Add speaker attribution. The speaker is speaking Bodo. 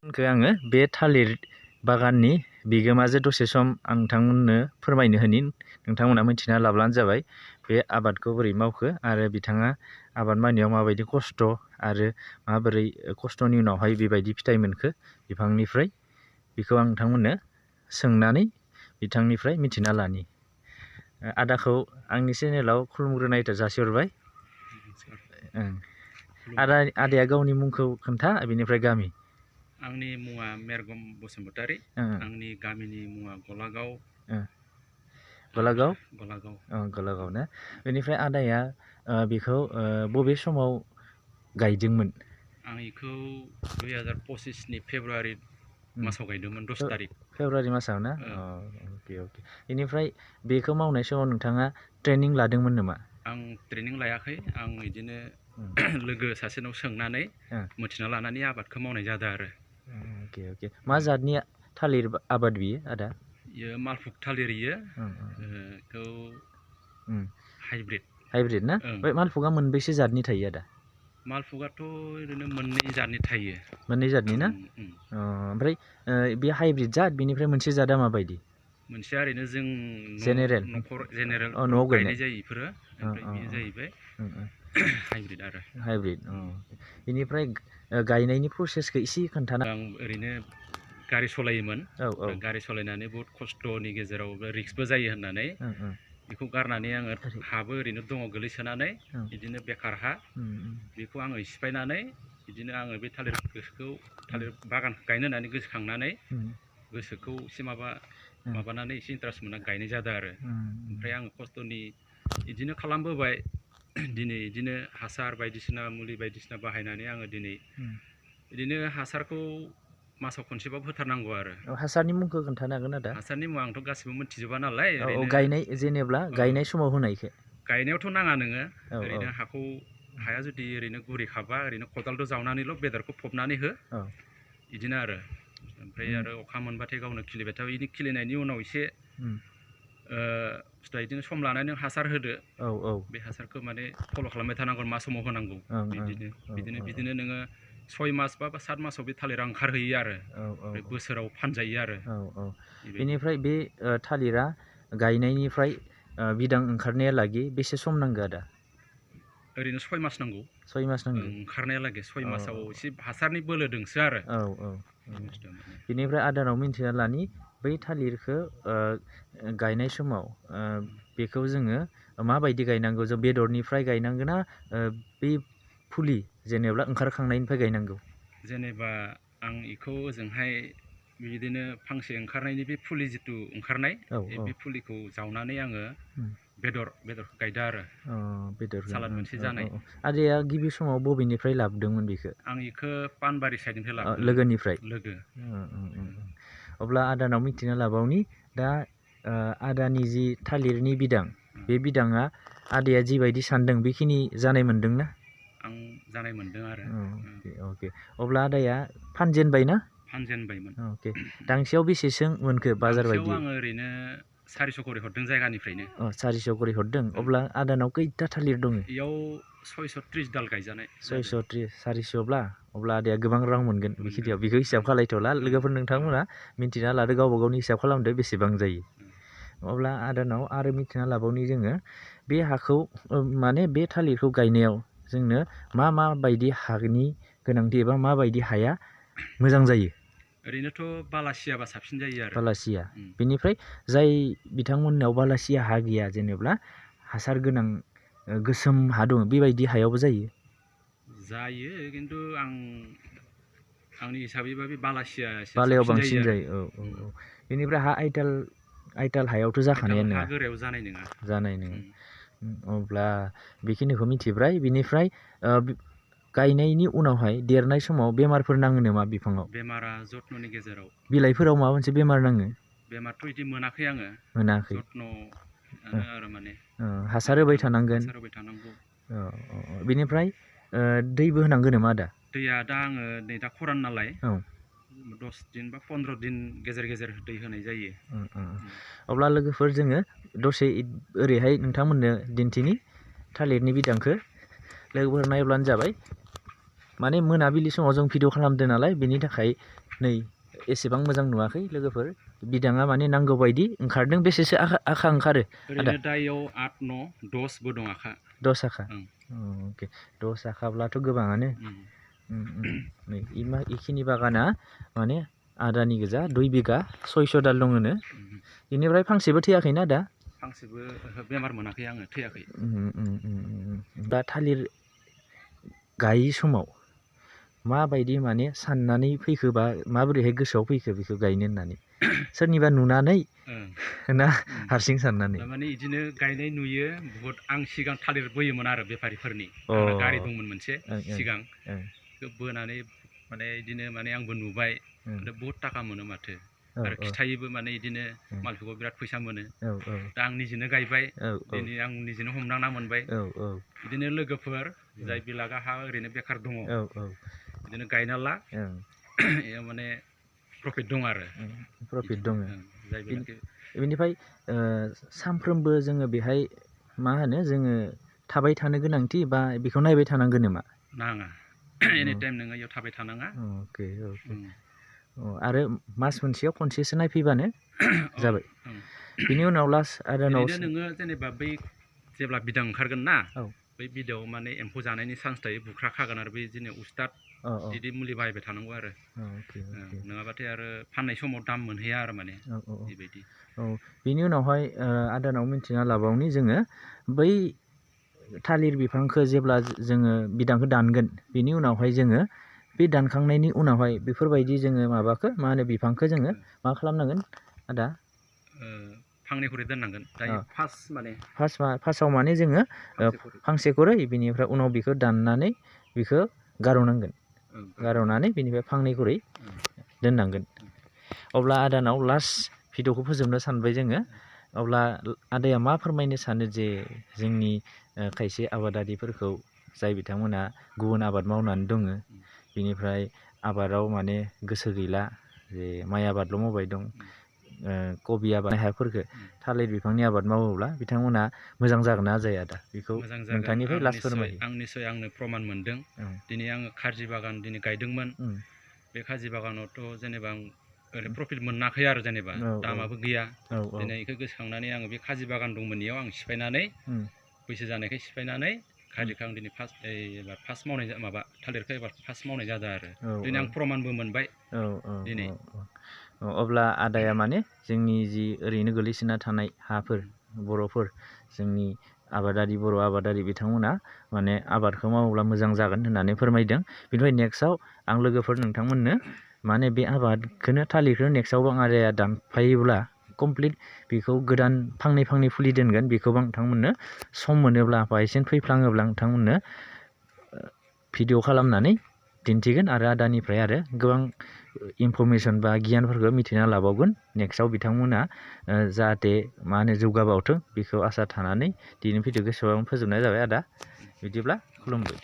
Speaker 1: आङो बे थालिर बागाननि बिगोमाजों दसे सम आं नोंथांमोननो फोरमायनो होनि नोंथांमोना मिथिना लाब्लानो जाबाय बे आबादखौ बोरै मावखो आरो बिथाङा आबाद मावनायाव माबायदि खस्थ' आरो माबोरै खस्थ'नि उनावहाय बेबायदि फिथाइ मोनखो बिफांनिफ्राय बेखौ आं नोंथांमोननो सोंनानै बिथांनिफ्राय मिथिना लानि। आदाखौ आंनि चेनेलाव खुलुमग्रोनाय जासिहरबाय। आदाया गावनि मुंखौ खोन्था बेनिफ्राय गामि।
Speaker 2: आंनि मुङा मेरगम बसुमतारी। आंनि गामिनि मुङा गलागाव।
Speaker 1: गलागाव ना। बेनिफ्राय आदाया बेखौ बबे समाव गायदोंमोन?
Speaker 2: आं बेखौ 2025 फेब्रुवारि मासाव गायदोंमोन 10 तारिख।
Speaker 1: फेब्रुवारि मासाव ना? अके। बेनिफ्राय बेखौ मावनाय समाव नोंथाङा ट्रेनिं लादोंमोन नामा?
Speaker 2: आं ट्रेनिं लायाखै। आं बिदिनो लोगो सासेनाव सोंनानै मिथिना लानानै आबादखौ मावनाय जादों आरो।
Speaker 1: अके। मा जातनि थालिर आबाद बियो आदा?
Speaker 2: बेयो मालफुग थालिर। बेखौ
Speaker 1: हाइब्रिद ना? बे मालफुगा मोनबेसे जातनि थायो आदा?
Speaker 2: मालफुगाथ' ओरैनो मोननै जातनि थायो।
Speaker 1: मोननै जातनि ना? ओमफ्राय बे हाइब्रिद जात बेनिफ्राय मोनसे जातआ माबायदि?
Speaker 2: मोनसेया ओरैनो जों न'खर जेनेरेल
Speaker 1: न'आव
Speaker 2: गायनाय जायो बेफोरो। ओमफ्राय बेयो जाहैबाय हाइब्रिद आरो।
Speaker 1: बेनिफ्राय गायनायनि प्रसेसखौ एसे खोन्थाना।
Speaker 2: आं ओरैनो गारि सालायोमोन। गारि सालायनानै बहुद खस्थ'नि गेजेराव रिक्सबो जायो होननानै बेखौ गारनानै आङो हाबो ओरैनो दङ गोलैसोनानै बिदिनो बेखार हा बेखौ आङो सिफायनानै बिदिनो आङो बे थालिर बागान गायनो होननानै गोसोखांनानै गोसोखौ एसे माबानानै एसे इन्टारेस्ट मोननानै गायनाय जादों आरो। ओमफ्राय आङो खस्थ'नि बिदिनो खालामबोबाय। दिनै बिदिनो हासार बायदिसिना मुलि बायदिसिना बाहायनानै आङो दिनै बिदिनो हासारखौ मासाव खनसेबाबो होथारनांगौ आरो।
Speaker 1: हासारनि मुंखौ खोन्थानो हागोन आदा?
Speaker 2: हासारनि मुङा आंथ' गासिबो मोनथिजोबा नालाय।
Speaker 1: गायनाय समाव होनायखौ।
Speaker 2: गायनायावथ' नाङा नोङो। ओरैनो हाया जुदि ओरैनो गुरै खाबा ओरैनो खदालजों जावनानैल' बेदरखौ फबनानै हो। बिदिनो आरो। ओमफ्राय आरो अखा मोनबाथाय गावनो खिलिबाय थाबाय। बिदि खिलिनायनि उनाव एसे बिदिनो सम लानानै हासार होदो। बे हासारखौ माने फल' खालामबाय थानांगौ, मा समाव होनांगौ बिदिनो नोङो 6 मास बा 7 मासाव बे थालिरा ओंखारहैयो आरो। ओमफ्राय बोसोराव फानजायो आरो।
Speaker 1: बेनिफ्राय बे थालिरा गायनायनिफ्राय बिदां ओंखारनायालागै बेसे सम नांगौ आदा?
Speaker 2: ओरैनो 6 मास नांगौ।
Speaker 1: 6 मास नांगौ
Speaker 2: ओंखारनायालागै 6 मासाव एसे हासारनि बोलो दोंसो आरो।
Speaker 1: बेनिफ्राय आदानाव मिन्थिना लानि बै थालिरखौ गायनाय समाव बेखौ जोङो माबायदि गायनांगौ? जों बेदरनिफ्राय गायनांगौ ना बे फुलि जेनेबा ओंखारखांनायनिफ्राय गायनांगौ?
Speaker 2: जेनेबा आं बेखौ ओजोंहाय बिदिनो फांसे ओंखारनायनि बे फुलि जिथु ओंखारनाय बे फुलिखौ जावनानै आङो बेदरखौ गायदों आरो। सालाद मोनसे जानाय।
Speaker 1: आदाया गिबि समाव बबेनिफ्राय लाबोदोंमोन बेखौ?
Speaker 2: आं बेखौ पानबारि साइडनिफ्राय लाबोदों।
Speaker 1: लोगोनिफ्राय?
Speaker 2: लोगो।
Speaker 1: अब्ला आदानाव मिथिना लाबावनि दा आदानि जि थालिरनि बिदां, बे बिदाङा आदाया जिबायदि सानदों बेखिनि जानाय मोनदोंना?
Speaker 2: आं जानाय मोनदों आरो।
Speaker 1: अके। अब्ला आदाया फानजेनबाय ना?
Speaker 2: फानजेनबायमोन।
Speaker 1: अके। दांसेयाव बेसेसो मोनखो बाजार बायदि?
Speaker 2: दांसेयाव आङो ओरैनो 400 करि हरदों जायगानिफ्रायनो।
Speaker 1: 400 करि हरदों। अब्ला आदानाव खैथा थालिर दङ?
Speaker 2: बेयाव 630 दाल गायजानाय।
Speaker 1: 630, 400ब्ला अब्ला आदाया गोबां रां मोनगोन बेखिनियाव। बेखौ हिसाब खालायथ'ला लोगोफोर, नोंथांमोना मिन्थिना लादो, गावबा गावनि हिसाब खालामदो बेसेबां जायो। अब्ला आदानाव आरो मिथिना लाबावनि जोङो बे हाखौ माने बे थालिरखौ गायनायाव जोंनो मा बायदि हानि गोनांथि एबा माबायदि हाया मोजां जायो?
Speaker 2: ओरैनोथ' बालासियाबा साबसिन जायो आरो।
Speaker 1: बालासिया। बेनिफ्राय जाय बिथांमोननाव बालासिया हा गैया, जेनेबा हासार गोनां गोसोम हा दङ, बेबायदि हायावबो जायो?
Speaker 2: जायो, खिन्थु आंनि हिसाबैबा बे बालासियासो
Speaker 1: बालायाव
Speaker 2: साबसिन
Speaker 1: बांसिन
Speaker 2: जायो
Speaker 1: जायो। बेनिफ्राय हा आइटाल हायावथ' जाखानायानो नङा?
Speaker 2: हा गोरायाव जानाय नङा।
Speaker 1: अब्ला बेखिनिखौ मिथिबाय। बेनिफ्राय गायनायनि उनावहाय देरनाय समाव बेमारफोर नाङो नामा बिफाङाव?
Speaker 2: बेमारा जत्न'नि गेजेराव।
Speaker 1: बिलाइफोराव माबा मोनसे बेमार नाङो?
Speaker 2: बेमारथ' बिदि मोनाखै आङो।
Speaker 1: मोनाखै।
Speaker 2: जत्न'आनो आरो माने।
Speaker 1: हासार होबाय थानांगोन।
Speaker 2: हासार होबाय थानांगौ।
Speaker 1: बेनिफ्राय दैबो होनांगौ नामा आदा?
Speaker 2: दैया दा आङो नै दा खरान नालाय 10 दिन बा 15 दिन गेजेर गेजेर दै होनाय जायो।
Speaker 1: अब्ला लोगोफोर, जोङो दसे ओरैहाय नोंथांमोननो दिन्थिनि थालिरनि बिदांखौ। लोगोफोर नायब्लानो जाबाय माने मोनाबिलि समाव जों भिडिअ खालामदों नालाय बेनि थाखाय नै एसेबां मोजां नुवाखै लोगोफोर बिदाङा माने नांगौ बायदि ओंखारदों बेसेसो आखा ओंखारो
Speaker 2: ओरैनो दायाव 8 9 10 बो दं आखा
Speaker 1: 10 आखा अके 10 आखाब्लाथ' गोबाङानो नै इखिनि बागाना माने आदानि गोजा 2 बिगा 600 दाल दङनो बेनिफ्राय फांसेबो थैयाखैना दा
Speaker 2: फांसेबो बेमार मोनाखै आङो थैयाखै
Speaker 1: दा थालिर गायै समाव माबायदि माने साननानै फैखोबा माबोरैहाय गोसोआव फैखो बेखौ गायनो होननानै सोरनिबा नुनानै ना हारसिं साननानै
Speaker 2: माने इदिनो गायनाय नुयो बहुत आं सिगां थालिर बोयोमोन आरो बेफारिफोरनि गारि दंमोन मोनसे सिगां बोनानै माने इदिनो माने आंबो नुबाय बहुत थाखा मोनो माथो आरो खिथायोबो माने इदिनो मालफोरखौ बिराद फैसा मोनो दा आं निजेनो गायबाय दिनै आं निजेनो हमदांना मोनबाय बिदिनो लोगोफोर जाय बिलागा हा ओरैनो बेखार दङ बिदिनो गायना ला बेयाव माने प्रफिट दं आरो
Speaker 1: प्रफिट दङ
Speaker 2: जाय बिलागे
Speaker 1: बेनिफ्राय सानफ्रोमबो जोङो बेहाय मा होनो जोङो थाबाय थानो गोनांथि बा बेखौ नायबाय थानांगोन नामा
Speaker 2: नाङा एनि टाइम नोङो इयाव थाबाय थानाङा
Speaker 1: अके आरो मास मोनसेयाव खनसेसो नायफैबानो जाबाय बिनि उनाव लास्ट आरो
Speaker 2: नोङो जेनेबा बै जेब्ला बिदां ओंखारगोन ना बै बिदाङाव माने एम्फौ जानायनि चान्स थायो बुख्रा खागोन आरो बै जोंनि उस्ताद बिदि मुलि बाहायबाय थानांगौ आरो नङाबाथाय आरो फाननाय समाव दाम मोनहैया आरो माने बेबायदि
Speaker 1: बिनि उनावहाय आदानाव मिन्थिना लाबावनि जोङो बै थालिर बिफांखौ जेब्ला जोङो बिदांखौ दानगोन बेनि उनावहाय जोङो बे दानखांनायनि उनावहाय बेफोरबायदि जोङो माबाखौ मा होनो बिफांखौ जोङो मा खालामनांगोन आदा
Speaker 2: फांनै खरि दोननांगोन
Speaker 1: फार्स्टआव माने जोङो फांसे खरै बिनिफ्राय उनाव बेखौ दाननानै बेखौ गार'नानै बिनिफ्राय फांनै खरै दोननांगोन अब्ला आदानाव लास्ट भिडिअखौ फोजोबनो सानबाय जोङो अब्ला आदाया मा फोरमायनो सानो जे जोंनि खायसे आबादारिफोरखौ जाय बिथांमोना गुबुन आबाद मावनानै दङ बिनिफ्राय आबादाव माने गोसो गैला जे माइ आबादल' मावबाय दं कबि आबाद हाफोरखौ थालिर बिफांनि आबाद मावोब्ला बिथांमोना मोजां जागोन ना जाया दा बेखौ नोंथांनिफ्राय लास्ट फोरमाय
Speaker 2: आं निस्सय आंनो प्रमान मोनदों दिनै आङो खारजि बागान दिनै गायदोंमोन बे खारजि बागानावथ' जेनेबा आं ओरैनो प्रफिट मोनाखै आरो जेनेबा दामाबो गैया दिनै बेखौ गोसोखांनानै आङो बे खाजि बागान दंमोन इयाव आं सिफायनानै बैसो जानायखाय सिफायनानै खाजिखौ आं दिनै फार्स्ट मावनाय माबा थालिरखौ एबार फार्स्ट मावनाय जादों आरो दिनै आं प्रमानबो मोनबाय दिनै
Speaker 1: अब्ला आदाया माने जोंनि जि ओरैनो गोलैसोना थानाय हाफोर बर'फोर जोंनि बर' आबादारि बिथांमोना माने आबादखौ मावोब्ला मोजां जागोन होननानै फोरमायदों बेनिफ्राय नेक्स्टआव आं लोगोफोर नोंथांमोननो माने बे आबादखौनो थालिरखौ नेक्स्टआव आं आदाया दानफायोब्ला कमप्लिट बेखौ गोदान फांनै फुलि दोनगोन बेखौबो नोंथांमोननो सम मोनोब्ला बायसेन फैफ्लाङोब्ला नोंथांमोननो भिडिअ खालामनानै दिन्थिगोन आरो आदानिफ्राय आरो गोबां इनफरमेसन बा गियानफोरखौ मिथिना लाबावगोन नेक्स्टआव बिथांमोना जाहाथे मा होनो जौगाबावथों बेखौ आसा थानानै दिनै भिडिअखौ एसेबां फोजोबनाय जाबाय आदा बिदिब्ला खुलुमबाय